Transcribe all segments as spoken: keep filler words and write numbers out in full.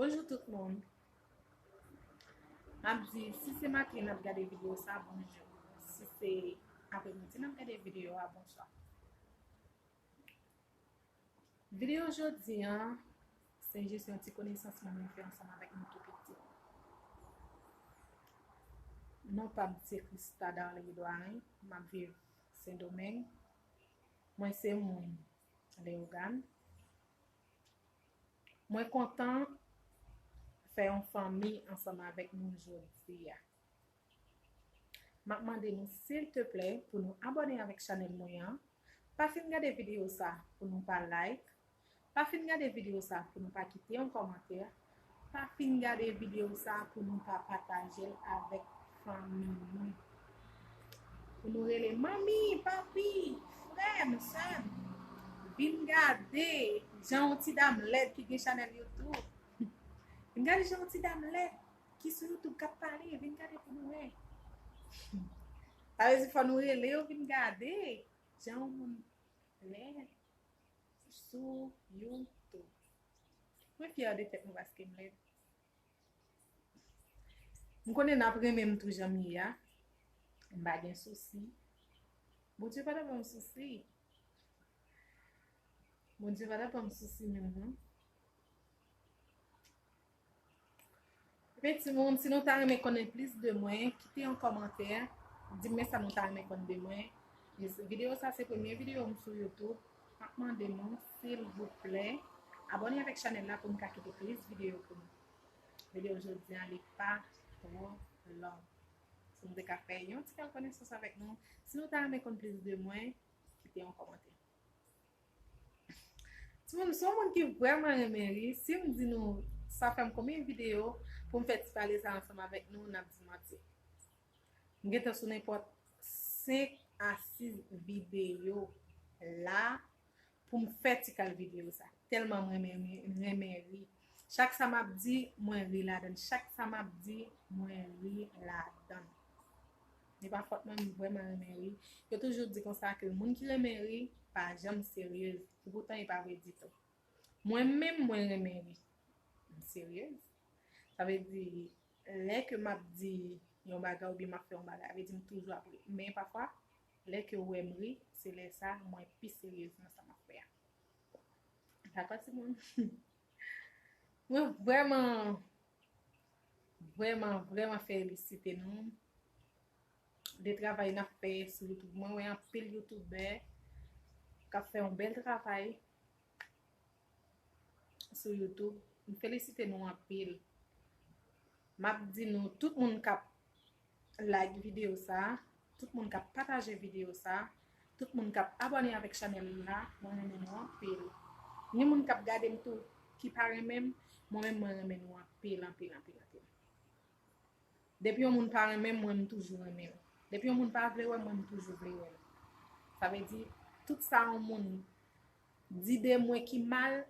Bonjou tout moun. M ap di, si se maten n ap gade videyo sa, bonjou. Si se apremidi n ap gade videyo a, bonswa. Videyo jodi a, se jis yon ti konesans mwen menm fè ansanm avèk nou tou piti. Non pa m se Christa Darly Edouard, m ap viv Sendomeng. Mwen se moun Leyogàn. Mwen kontan fè yon fanmi ansanm avèk nou jodi a. M ap mande nou, silteplè, pou nou abòne avèk chanèl mwen an. Pa fin gade videyo sa pou nou pa like. Pa fin gade videyo sa pou nou pa kite yon kòmantè. Pa fin gade videyo sa pou nou pa pataje l avèk fanmi nou. Pou nou rele manmi, papi, frè m, sè m. Vin gade jan yon ti dam lèd ki gen chanèl YouTube. Vin gade jan yon ti dam lèd ki sou YouTube k ap pale, vin gade pou nou wè. Sa vle di fò nou rele yo vin gade jan yon moun lèd sou YouTube. Mwen fyè de tèt mwen paske m lèd. M konnen n ap renmen m tou jan m ye a. M pa gen sousi. Bondye pa t ap ban m sousi. Bondye pa t ap ban m sousi menm non. Epi timoun, si nou ta renmen konnen plis de mwen, kite yon kòmantè, di m men sa nou ta renmen konn de mwen. Videyo sa se premye videyo m sou YouTube. M ap mande nou, silvouplè, abòne avèk chanèl la pou m ka kite plis videyo pou nou. Videyo jodi a, li pa twò long. Si nou te ka fè yon ti kal konesans avèk nou, si nou ta renmen konn plis de mwen, kite yon kòmantè. Timoun, m se yon moun ki vrèman renmen ri. Si m di nou, sa fè m konbyen videyo pou m fè ti pale sa ansanm avèk nou, n ap di manti. M gentan sou nenpòt senk a sis videyo la pou m fè ti kal videyo sa. Tèlman m renmen, renmen ri. Chak sa m ap di, mwen ri ladan l. Chak sa m ap di, mwen ri ladan l. Li pa fòt mwen, m vrèman renmen ri. Yo toujou di konsa ke moun ki renmen ri pa janm seryez. Epoutan, e pa vre ditou. Mwen menm, mwen renmen ri. M seryez. Sa vle di, lè ke m ap di yon bagay oubyen m ap fè yon bagay, sa vle di m toujou ap ri. Men pafwa, lè ke w wè m ri, se lè sa mwen pi seryez nan sa m ap fè a. Dakò, timoun? Mwen vrèman, vrèman, vrèman felisite nou de travay n ap fè sou YouTube. Mwen wè anpil youtubè k ap fè yon bèl travay sou YouTube. M felisite nou anpil. M ap di nou, tout moun k ap like videyo sa, tout moun k ap pataje videyo sa, tout moun k ap abòne avèk chanèl la, mwen renmen nou anpil. Gen moun k ap gade m tou ki pa renmen m, mwen menm mwen renmen nou anpil, anpil, anpil, anpil. Depi yon moun pa renmen m, mwen m toujou renmen l. Depi yon moun pa vle wè m, mwen m toujou vle wè l. Sa vle di, tout sa yon moun di de mwen ki mal,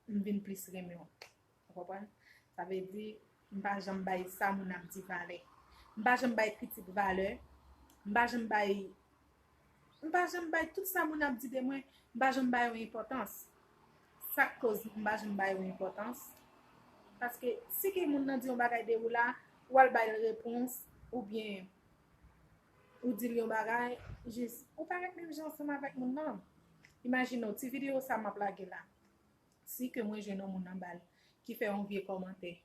m vin plis renmen w. Ou konprann? Sa vle di, m pa janm bay sa moun ap di valè. M pa janm bay kritik valè. M pa janm bay, m pa janm bay tout sa moun ap di de mwen, m pa janm bay yo enpòtans. Sa k koz m pa janm bay yo enpòtans? Paske si ke moun nan di yon bagay de ou la, ou al bay l repons, oubyen ou di l yon bagay, jis, ou pa ret menm jan ansanm avèk moun nan. Imajine w, ti videyo sa m ap lage la. Si ke mwen jwenn yon moun anba l ki fè yon vye kòmantè,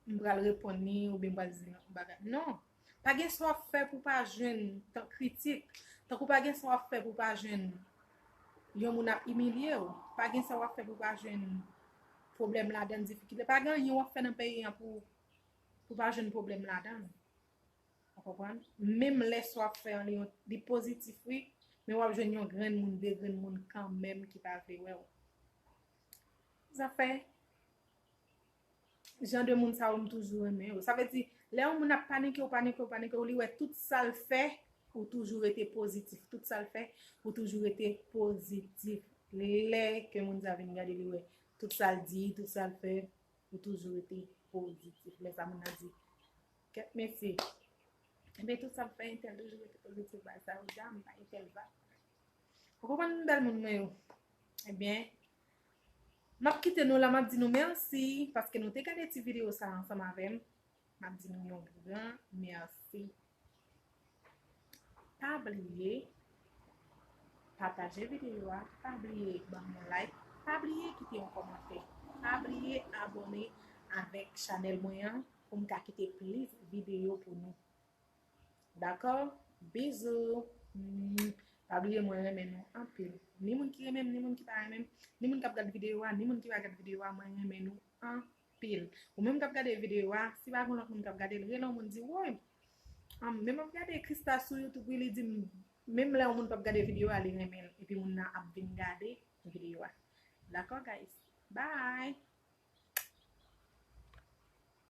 m pral reponn li oubyen m pral di l yon bagay. Non. Pa gen sa w ap fè pou w pa jwenn tan kritik. Tankou pa gen sa w ap fè pou w pa jwenn yon moun ap imilye w. Pa gen sa w ap fè pou w pa jwenn pwoblèm ladan l, difikilte. Pa gen anyen w ap fè nan peyi an pou, pou w pa jwenn pwoblèm ladan l. Ou konprann? Menm lè sa w ap fè an, li, li pozitif, wi, men w ap jwenn yon grenn moun, de grenn moun kanmenm ki pa vle wè w. Zafè jan de moun sa yo, m toujou renmen yo. Sa vle di, lè yon moun ap panike w, panike w, panike w, li wè tout sa l fè, ou toujou rete pozitif. Tout sa l fè, ou toujou rete pozitif. Lè ke moun sa vin gade, li wè tout sa l di, tout sa l fè, ou toujou rete pozitif. Lè sa moun nan di, kèt mesye, enben tout sa m fè, entèl toujou rete pozitif, bagay sa yo di a, m pa entèl va. Ou konprann bèl moun mwen yo? Ebyen, M ap kite nou la, m ap di nou mèsi paske nou te gade ti videyo sa ansanm avè m. M ap di nou yon gran mèsi. Pa bliye pataje videyo a, pa bliye ban m yon like, pa bliye kite yon kòmantè, pa bliye abòne avèk chanèl mwen an pou m ka kite plis videyo pou nou. Dakò? Bizou. Mm. Pa bliye mwen renmen nou anpil. Ni moun ki renmen m, ni moun ki pa renmen m, ni moun k ap gad videyo a, ni moun ki pa gad videyo a, mwen renmen nou anpil. Ou menm k ap gade videyo a, si pa gen lòt moun k ap gade l, rele yon moun di, woy, um, men m ap gade Krista sou YouTube, wi, li di m, menm lè yon moun p ap gade videyo a, li renmen l. Epi moun nan ap vin gade videyo a. Dakò, guys? Bye!